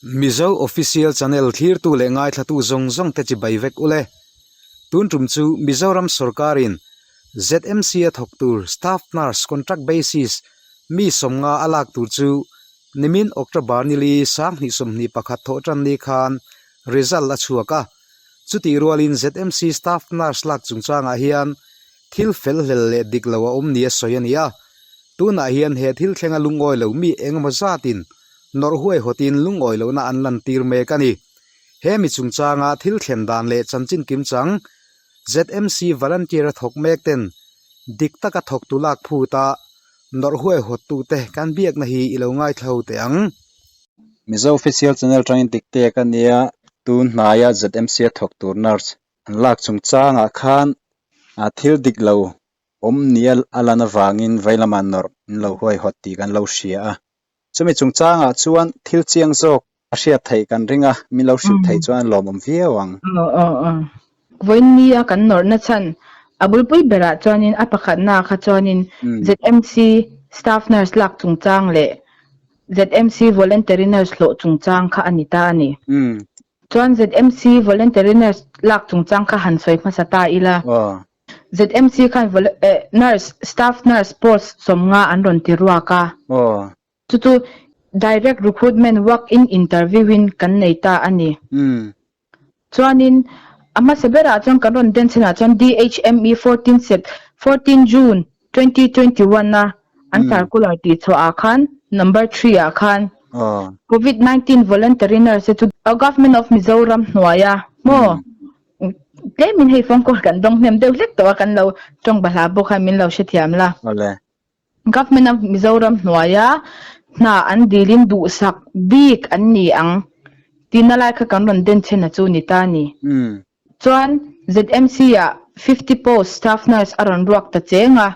Mizo Official Channel thlirtu leh ngaithlatu zawng zawng te chibai vek ule. Tun tum chu Mizoram sawrkarin ZMC a thawk tur Staff Nurse Contract Basis mi sawmnga a lak tur chu nimin October nili 2021 thawh tan ni khan result a chhuak a. Chutih rualin ZMC Staff Nurse lak chungchangah hian thil fel hlel leh dik lo a awm nia sawi a ni a. Tunah hian he thil thlenga lungawi lo mi engemaw zatin nawrh huaihawtin lungawi lohna an lantir mek a ni. He mi chungchanga thil thlen dan leh chanchin kimchang ZMC volunteer a thawk mek ten dik taka thawktu lak phuta nawrh huaihawttute kan biakna hi i lo ngaithla ho teh ang. Mizo Official Channel atangin dik tek a nia, tun hnaia ZMC a thawk tur nurse an lak chungchangah khan thil dik lo awm nia a lan avangin vei lamah nawrh an lo huaihawt tih kan lo hria a. Chumi chungchangah chuan thil chiang zawk a hriat theih kan ring a, min lo hrilh theih chuan a lawmawm viau ang. Aw aw aw. Vawiin nia kan nawrhna chhan a bulpui berah chuanin a pakhatna kha chuanin ZMC staff nurse lak chungchang leh ZMC voluntary nurse hlawh chungchang kha a ni ta a ni. Chuan ZMC voluntary nurse lak chungchang kha han sawi hmasa ta ila. ZMC khan nurse, staff nurse post 50 an rawn ti ruak a. Chu chu direct recruitment walk-in interview in kan nei ta a ni. Chuanin a hmasa berah chuan kan rawn den chhanah chuan DHME 14 Sept 14 June 2021 a an circular tih chhuahah khan number 3 ah khan Covid 19 voluntary nurse te chu Government of Mizoram hnuaia maw Tlemin hei phone call kan dawng hnem deuh hlek tawh a, kan lo tawng bahla bawk a, min lo hrethiam la. Awle. Government of Mizoram hnuaia hna an dilin duhsak bik an ni ang tihna lai kha kan rawn den chhen a chu ni ta a ni. Chuan ZMC ah 50 post staff nurse a rawn ruak ta cheng a,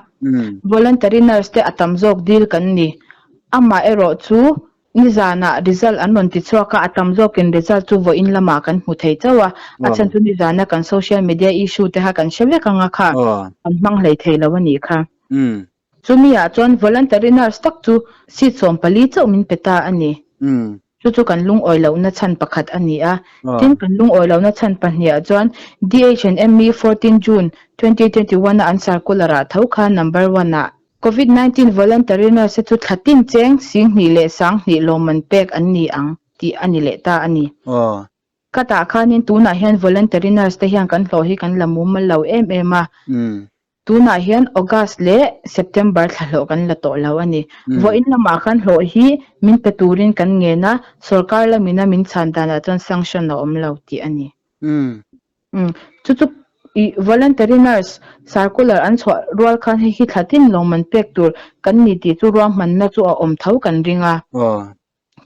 voluntary nurse te a tam zawk dil kan ni. Amaherawh chu Nizanah result an rawn ti chhuak a, a tam zawkin result chu vawiin lamah kan hmu thei chauh a, a chhan chu nizana kan social media issue te kha kan hre vek ang a kha, kan hmang hlei thei lo a nih kha. Chumi ah chuan voluntary nurse tak chu seat 14 chauh min pe ta a ni. Chu chu kan lungawi lohna chhan pakhat a ni a. Tin, kan lungawi lohna chhan pahnih ah chuan DH and ME 14 June 2021 a an circular ah tho kha number one ah Covid 19 voluntary nurse te chu thla tin cheng 20,002 lawmman pek an ni ang tih a ni leh ta a ni. Khatah khanin tunah hian voluntary nurse te hian kan hlawh hi kan la mumal lo em em a. Tunah hian August leh September thla hlawh kan la tawh lo a ni. Vawiin lamah khan hlawh hi min pe turin kan ngen a, sorkar lamina min chhan danah chuan sanction a awm lo tih a ni. Chu chu i voluntary nurse circular an chhuah rual khan hei hi thla tin lawngman pek tur kan ni tih chu ruahmanna chu a awm tho kan ring a.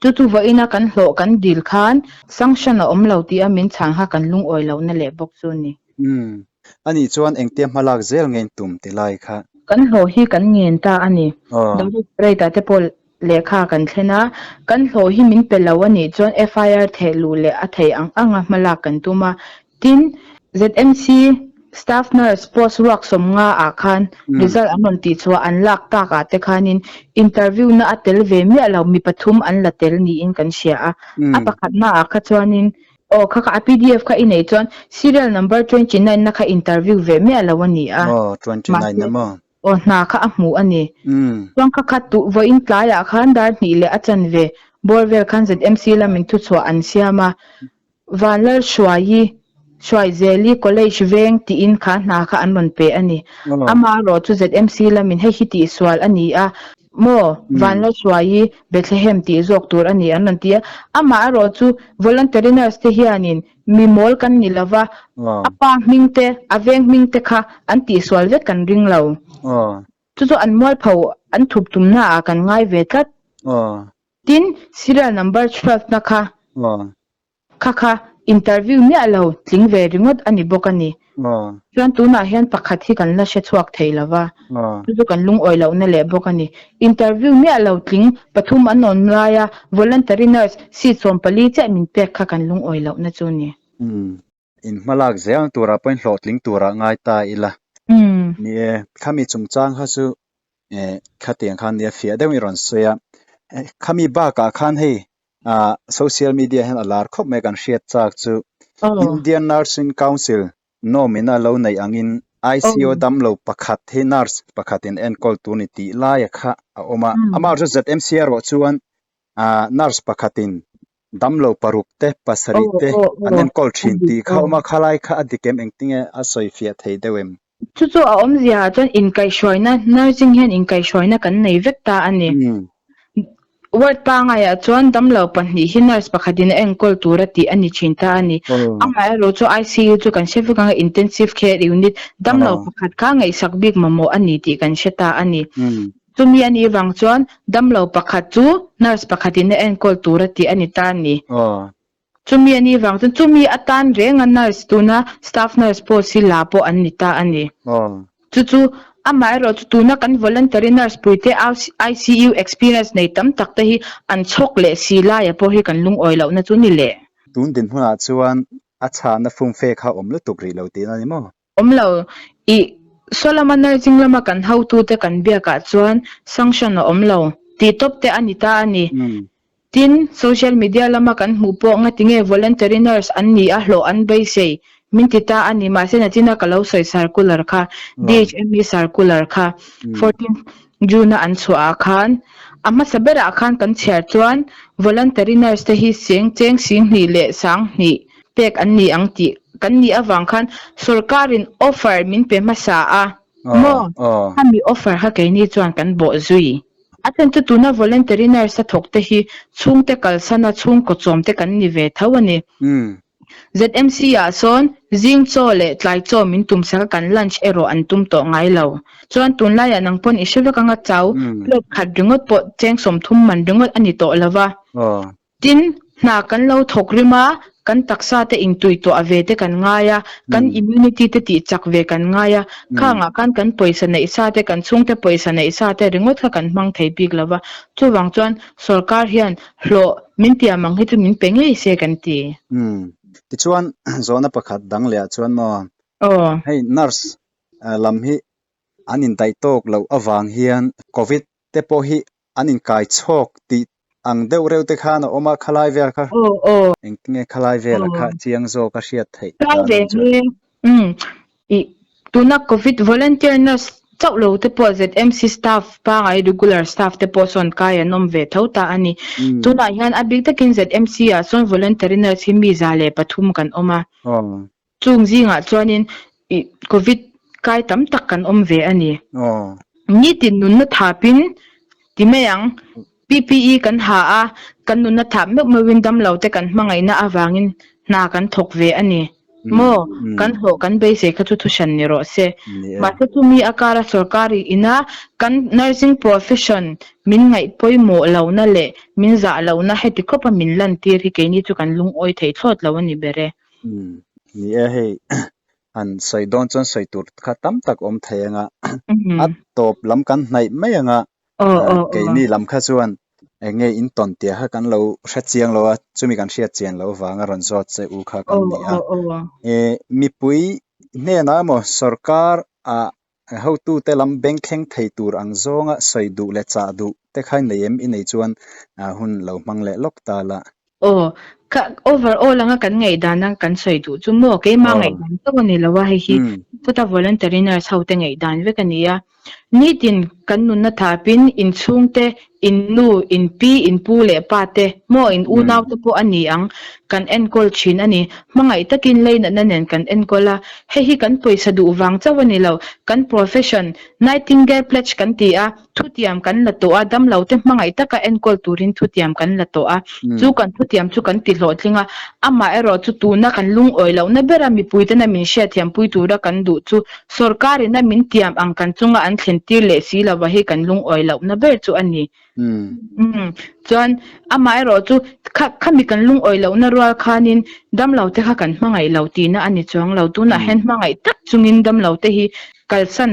Chu chu vawiina kan hlawh kan dil khan sanction a awm lo tih a min chhang kha kan lungawi lohna leh bawk chu a ni. Anih chuan engtia hmalak zel nge in tum ti lai kha? Kan hlawh hi kan ngen ta a ni. Directorate ah te pawh Lehkha kan thlen a, kan hlawh hi min pe lo a nih chuan FIR theh luh leh a theih ang ang a hmalak kan tum a. Tin, ZMC Staff Nurse post ruak 50 ah khan result an rawn tih chhuah an lak tak ah te khanin interview na a tel ve miah lo mi pathum an la tel niin kan hria a. A pakhatna ah kha chuanin aw kha kha a pdf kha i neih chuan serial number 29 na kha interview ve miah lo a ni a. Aw, 29 na maw? Aw hna kha a hmuh a ni. Chuan kha khat tuh vawiin tlaiah khan dar hnih leh a chanve bawr vel khan ZMC lamin thuchhuah an siam a, Vanlalhruaii, Hruaizeli College veng tiin kha hna kha an rawn pe a ni. Amaherawh chu ZMC lamin hei hi tihsual a ni a, maw Vanlalhruaii Bethlehem tih zawk tur a ni an rawn ti a. Amaherawh chu voluntary nurse te hianin Mi mawl kan ni lo va, a pa hming te, a veng hming te kha an tihsual vek kan ring lo. Chu chu an mualpho an thup tumna ah kan ngai ve tlat. Tin, serial number 12 na kha kha kha interview miah lo tling ve ringawt a ni bawk a ni. Chuan tunah hian pakhat hi kan la hre chhuak thei lo va, chu chu kan lungawi lohna leh bawk a ni. Interview miah lo tling pathum an awm laia voluntary nurse seat 14 chiah min pek kha kan lungawi lohna chu a ni. In hmalak zel turah pawhin hlawhtling turah ngai ta ila. Ni e, khami chungchang kha chu khatiang khan nia fiah deuhin i rawn sawi a. Khami bakah khan hei. Ah social media hian a lar khawp mai kan hriat chak chu Indian Nursing Council norm in a lo neih angin ICU damlo pakhat hi nurse pakhatin enkawl tur ni tih laia kha a awm a. Amaherawhchu ZMC erawh chuan ah nurse pakhatin damlo paruk te pasarih te an enkawl thin tih kha a awm a, khalai kha a dik em engtinge a sawifiah thei deuh em? Chu chu a awmzia ah chuan inkaihhruaina, nursing hian inkaihhruaina kan nei vek ta a ni. Ward pangaiah chuan damlo pahnih hi nurse pakhatin a enkawl tur a tih a ni thin ta a ni. Amaherawh chu ICU chu kan hre vek ang a, Intensive Care Unit, damlo pakhat kha ngaihsak bik mamawh a ni tih kan hre ta a ni. Chumi a nih vang chuan damlo pakhat chu nurse pakhatin a enkawl tur a tih a ni ta a ni. Chumi a nih vang chuan chumi atan renga nurse tuna staff nurse post hi la pawh an ni ta a ni. Chu chu amaherawh chu tuna kan voluntary nurse puite ICU experience nei tam tak te hi an chhawk leh si laia pawh hi kan lungawi lohna chu ni leh. Tun dinhmunah chuan a chhahna fumfe kha awm lutuk rih lo tihna a ni maw? Awm lo. Ih, saw lama nursing lama kan hotute kan biakah chuan sanction a awm lo tih tawp te a ni ta a ni. Tin, social media lama kan hmuh pawh ngatinge voluntary nurse an ni a hlawh an beisei min ti ta a ni. Mahse nachina ka lo sawi circular kha, DHME circular kha 14 June a an chhuah ah khan a hmasa berah khan kan chhiar chuan voluntary nurse te hi seng cheng singhnih leh sanghnih pek an ni ang tih kan nih avang khan sorkarin offer min pe hmasa a maw? Khami offer kha keini chuan kan bawh zui. A then chu tuna voluntary nurse a thawk te hi chhungte kalsana chhungkaw chawm te kan ni ve tho a ni. ZMC ah sawn zing chaw leh tlai chaw min tum sak a kan lunch erawh an tum tawh ngai lo. Chuan tunlaiah nang pawn i hre vek anga chau plate khat ringawt pawh cheng 30 man ringawt a ni tawh lo va. Tin, hna kan lo thawk rim a, kan taksa te intui tuah ve te kan ngai a, kan immunity te tih chak ve kan ngai a, khangah khan kan pawisa neih sa te, kan chhungte pawisa neih sa te ringawt kha kan hmang thei bik lo va. Chuvang chuan sorkar hian hlawh min tiam ang hi chu min pe ngei se kan ti. Umm. Tichuan zawhna pakhat dang leh ah chuan maw hei nurse lam hi an indaih tawk loh avang hian covid te pawh hi an inkai chhawk tih ang deuh reuh te khan a awm a, khalai vel kha engtinge khalai vel a kha chiang zawk a hriat theih dan awm chuan. Umm ih tuna covid volunteer nurse chauh lo te pawh ZMC staff pangai regular staff te pawh sawn kai an awm ve tho ta a ni. Tunah hian a bik takin ZMC ah sawn voluntary nurse hi mi 103 kan awm a. Chung zingah chuanin ih Covid kai tam tak kan awm ve a ni. Nitin nunna thapin ti mai ang, PPE kan ha a, kan nunna thap meuh meuhin damlo te kan hmangaihna avangin hna kan thawk ve a ni. Maw? Kan hlawh kan beisei kha chu thuhran ni rawh se. Mahse chumi a kara sorkari ina kan nursing profession min ngaih pawimawh lohna leh min zah lohna heti khawpa min lantir hi keini chu kan lungawi thei thlawt lo a ni ber e. Umm ni e hei han sawi dawn chuan sawi tur kha tam tak awm thei anga a tawp lam kan hnaih mai anga keini lam kha chuan eng nge in tawn tia kha kan lo hre chiang lo a chumi kan hriat chian loh avanga rawn zawt che u kha kan ni a e mipui hnenah emaw sorkar ah hotute lam beng thleng thei tur ang zawnga sawi duh leh chah duh te kha i nei em? I nei chuan hun lo hmang leh lawk ta la. Aw, ka over all anga kan ngaihdan a kan sawi duh chu maw? Keimah ngaihdan chauh a ni lo a, hei hi chuta voluntary nurse ho te ngaihdan vek a ni a. Nitin kan nunna thapin inchhungte, in nu, in pi, in pu leh pa te maw in unau te pawh a ni ang kan enkawl thin a ni. Hmangaih takin leinatna nen kan enkawl a, hei hi kan pawisa duh vang chauh a ni lo, kan profession, Nightingale pledge kan ti a, thutiam kan la tawh a, damlo te hmangaih taka enkawl turin thutiam kan la tawh a, chu kan thutiam chu kan ti hlawhtling a, amaherawh chu tuna kan lungawi lohna bera mipui tena min hriatthiampui tura kan duh chu sorkar ina min tiam ang kan chunga an thlen tir leh si lova hi kan lungawi lohna ber chu a ni. Umm chuan amaherawh chu kha khami kan lungawi lohna rual khanin damlo te kha kan hmangaih lo tihna a ni chuang lo, tunah hian hmangaih tak chungin damlo te hi kalsan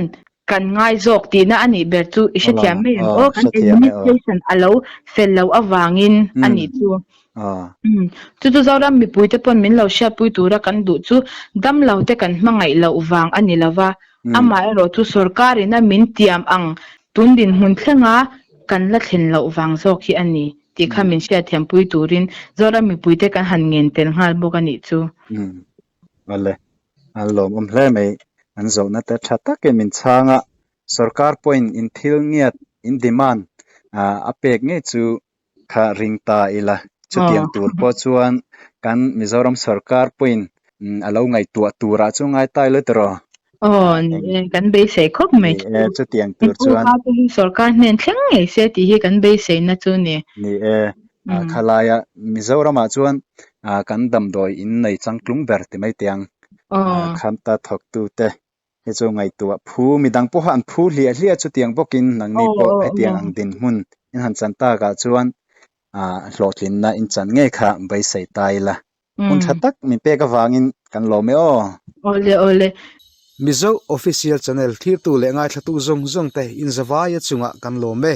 kan ngai zawk tihna a nih ber chu i hrethiam mai ang aw, kan administration a lo fel loh avangin a nih chu. Chu chu Zoram mipuite pawn min lo hriatpui tura kan duh chu damlo te kan hmangaih loh vang a ni lova, amaherawh chu sorkarin a min tiam ang tun dinhmun thlenga kan la thlen loh vang zawk hi a ni. tih kha min hriatthiampui turin Zoram mipuite kan han ngen tel nghal bawk a nih chu. Umm awle, a lawmawm hle mai. An zawhna te tha takin min chhang a, sorkar pawhin in thil ngiat, in demand a pek ngei chu kha ring ta ila. Chutiang tur pawh chuan kan Mizoram sorkar pawhin a lo ngaihtuah turah chu ngai ta ila tiraw? Aw, ni e, kan beisei khawp mai chu. Ni e, chutiang tur chuan. Mipupa te hi sorkar hnen thleng ngei se tih hi kan beiseina chu ni. Ni e, khalaia Mizoramah chuan kan damdawi in nei changtlung ber ti mai teh ang. Khamta thawktute hi chu ngaihtuah phu, midang pawha an phu hliah hliah chutiang bawkin nangni pawh hetiang ang dinhmun in han chan takah chuan hlawhtlinna in chan ngei kha beisei ta ila. Hun tha tak min pek avangin kan lawm e aw. Awle awle. Mizo Official Channel thirtu leh ngaithlatu zawng zawng te inzavaia chungah kan lawm e.